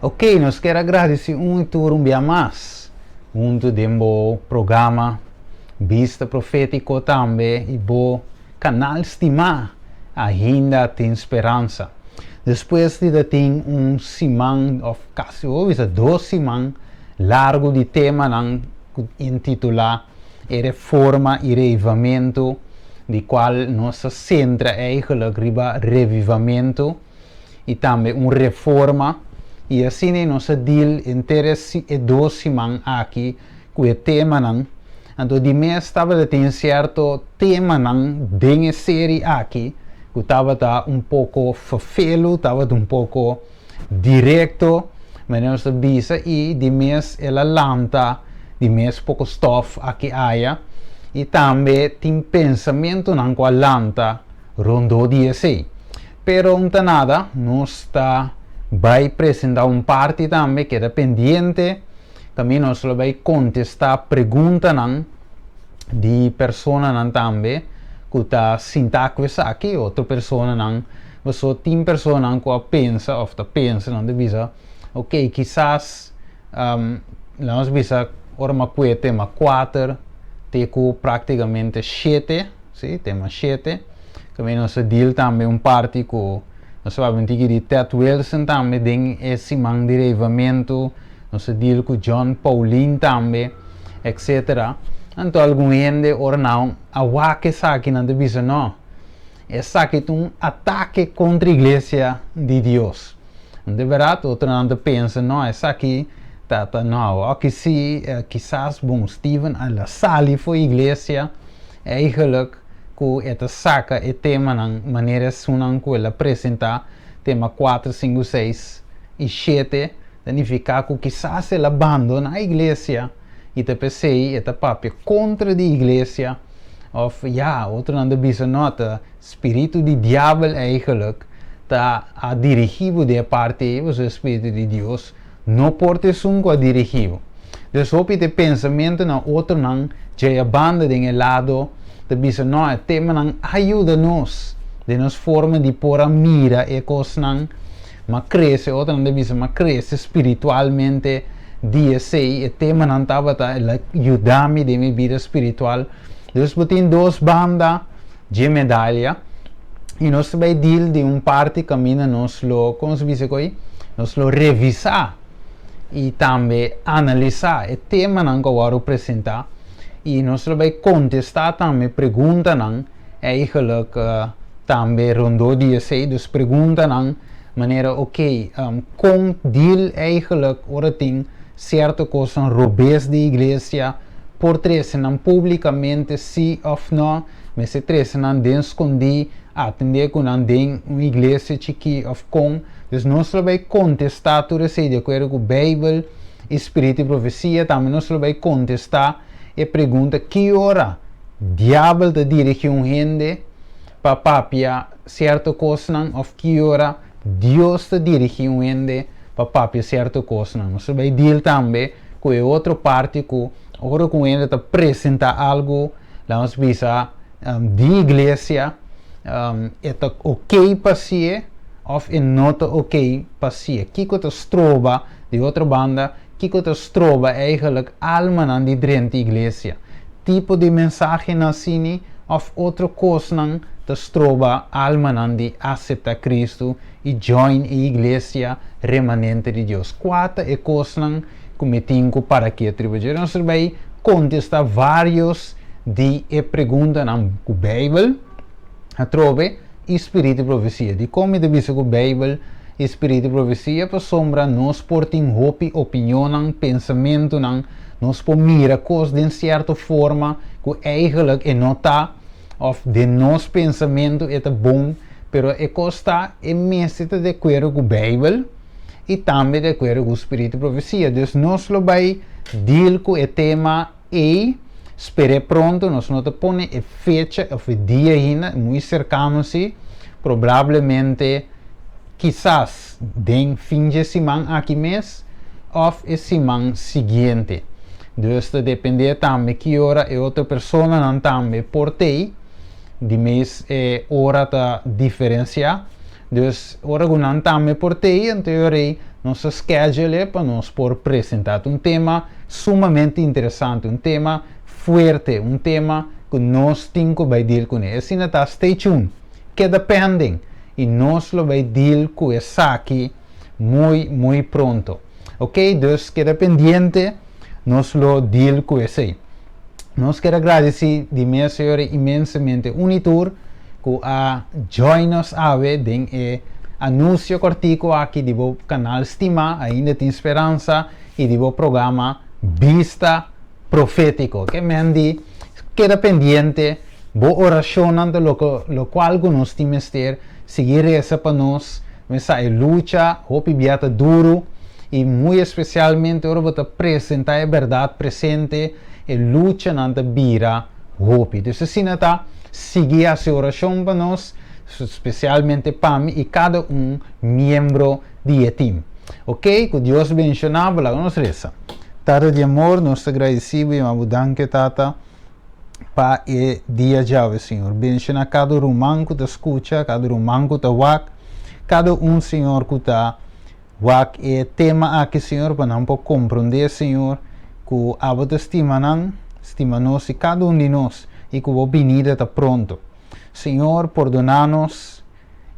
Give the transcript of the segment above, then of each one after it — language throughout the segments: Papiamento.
Ok, nos kier a gradisí un i tur un bia mas huntu den bo programa Bista Profétiko tambe i bo kanal stimá Ahinda Tin Speransa. Despues di ta tin un siman òf kasi bo bisa dos siman largu di temanan ku intitulá E Reforma i Reivamentu di kual nos ta sentra eigenlijk riba revivamentu i tambe un reforma i asina i nos a deal henter e dos siman aki ku e temanan. Anto di mes tabata tin sierto temanan den e seri aki ku tabata un poko fefelu, tabata un poko direkto, manera nos ta bisa i di mes el a lanta di mes poko stof aki aya i tambe tin pensamentunan ku a lanta rondó di esei. Pero un ta nada, nos ta bai presentá un parti tambe, keda pendiente, tambe nos lo bai kontestá preguntanan di personanan tambe ku ta sinta ku esaki, otro personanan, pasobra tin personanan ku a pensa òf ta pensa, nan ta bisa, ok, kisas laga nos bisa ora mi a kue tema kuater te ku praktikamente shete, si, tema shete. Tambe nos a deal tambe un parti ku nos a papia un tiki di Ted Wilson tambe den e siman di reivamentu, nos a deal ku John Paulin tambe, etcetera. Anto algun hende ora nan a wak esaki nan ta bisa no, esaki ta un atake kontra iglesia di Dios. De bèrdat otronan ta pensa no esaki ta ta no awor si kisas bon Steven a la sali for iglesia Eigenlijk ku e ta saka e temanan manera esunnan ku el a presentá, tema kuater, sinku, seis i shete, ta nifiká ku kisas el a bandoná iglesia i ta p'esei e ta papia kontra di iglesia òf ya, otronan ta bisa no, ta spiritu di diabel eigenlijk ta a dirigí bo den e parti ei, pasobra e spiritu di Dios no por ta esun ku a dirigí bo. Dus hopi ta e pensamentunan otronan djei a banda den e lado ta bisa no e temanan a yuda nos den nos forma di por a mira e kosnan ma krese otronan ta bisa ma krese spiritualmente di esei e temanan tabata el a yuda mi den mi bida spiritual. Dus bo tin dos banda dje medaya i nos ta bai deal di un parti kaminda nos lo kon nos bisa koe nos lo revisá i tambe analisá e temanan ku a wòrdu presentá i nos lo bai kontestá tambe preguntanan eigenlijk tambe rondó di esei dus preguntanan manera oke kon deal eigenlijk ora tin sierto kosnan robes di iglesia por trese nan públikamente sí òf nò. Mester trese nan den skondí, atendé ku nan den un iglesia chikí òf kon. Dus nos lo bai kontestá tur esei di akuerdo ku Beibel i spiritu di profesia. Tambe nos lo bai kontestá e pregunta ki ora diabel ta dirigí un hende pa papia sierto kosnan òf ki ora Dios ta dirigí un hende pa papia sierto kosnan. Nos lo bai deal tambe ku e otro parti ku ora ku un hende ta presentá algu, Laga nos bisa di iglesia e ta ok pa si'e of e no ta ok pa si'e. Kiko ta stroba, di otro banda, kiko ta stroba eigenlijk almanan di drenta iglesia? Tipo di mensahenan asini of otro kosnan ta stroba almanan di asepta Cristo i join e iglesia remanente di Dios? Kua ta e kosnan ku mi tin ku para ke triba dje? Nos ta bai kontestá vários di e preguntanan ku Beibel atrobe i spiritu di profesia. Dikon mi ta bisa ku Beibel i spiritu di profesia? Pasobra nos por tin hopi opinionnan, pensamentunan, nos por mira kos den sierto forma ku eigelijk e no ta, òf den nos pensamentu e ta bon, pero e kos ta e mester ta di akuerdo ku Beibel. i tambe di akuerdo ku spiritu profesia. Dus nos lo bai deal ku e tema ei, sper'é pronto, nos no ta pone e fecha òf e dia ainda, muy serkano si, probablemente kisas den fin dje siman aki mes òf e siman siguiente. Dus ta dependé tambe ki ora e otro personanan tambe por t'ei, di mes e ora ta diferensiá. Dus, ora ku nan tambe por tei, anto e ora ei Nos a schedule pa nos por presentá. Un tema sumamente interesante, un tema fuerte, un tema ku nos tin ku bai deal kuné. Asina ta, stay tuned, keda pending i nos lo bai deal ku esaki muy, muy pronto. Ok, dus keda pendiente, nos lo deal ku esei. Nos ke gradisí di mes, Señor, inmensamente un i tur ku a join us awe den e anunsio kòrtiku aki di bo kanal stimá Ainda Tin Speransa i di bo programa Bista Profétiko. Ke men di keda pendiente, bo orashonnan ta lokual ku nos tin mester. Sigui resa pa nos. Mi sa e lucha hopi bia ta duru i muy espesialmente ora bo ta presentá e bèrdat presente, e luchanan ta bira hopi. Dus asina ta, sigui hasi orashon pa nos, spesialmente pa mi i kada un miembro di e tim. Ok, ku Dios benshoná bo. Laga nos resa. Tata di amor, nos ta gradisí bo i yama bo danki, Tata, pa e dia djawe, Señor. Benshoná kada ruman ku ta skucha, kada ruman ku ta wak, kada un, Señor, ku ta wak e tema aki, Señor, pa nan por komprondé, Señor, ku abo ta stima nan, stima nos i kada un di nos, i ku bo binida ta pronto. Señor, pordoná nos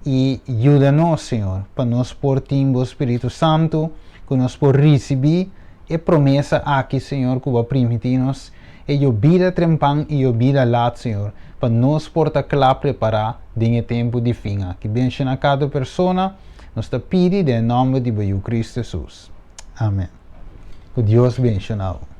i yuda nos, Señor, pa nos por tin bo Spiritu Santu, ku nos por risibí e promesa aki, Señor, ku bo a primintí nos, e yobida trempan i yobida lat, Señor, pa nos por ta kla prepará den e tempu di fin aki. Benshoná kada persona, nos ta pidi den e nòmber di bo Yu Kristu Hesus. Amèn. Ku Dios benshoná bo.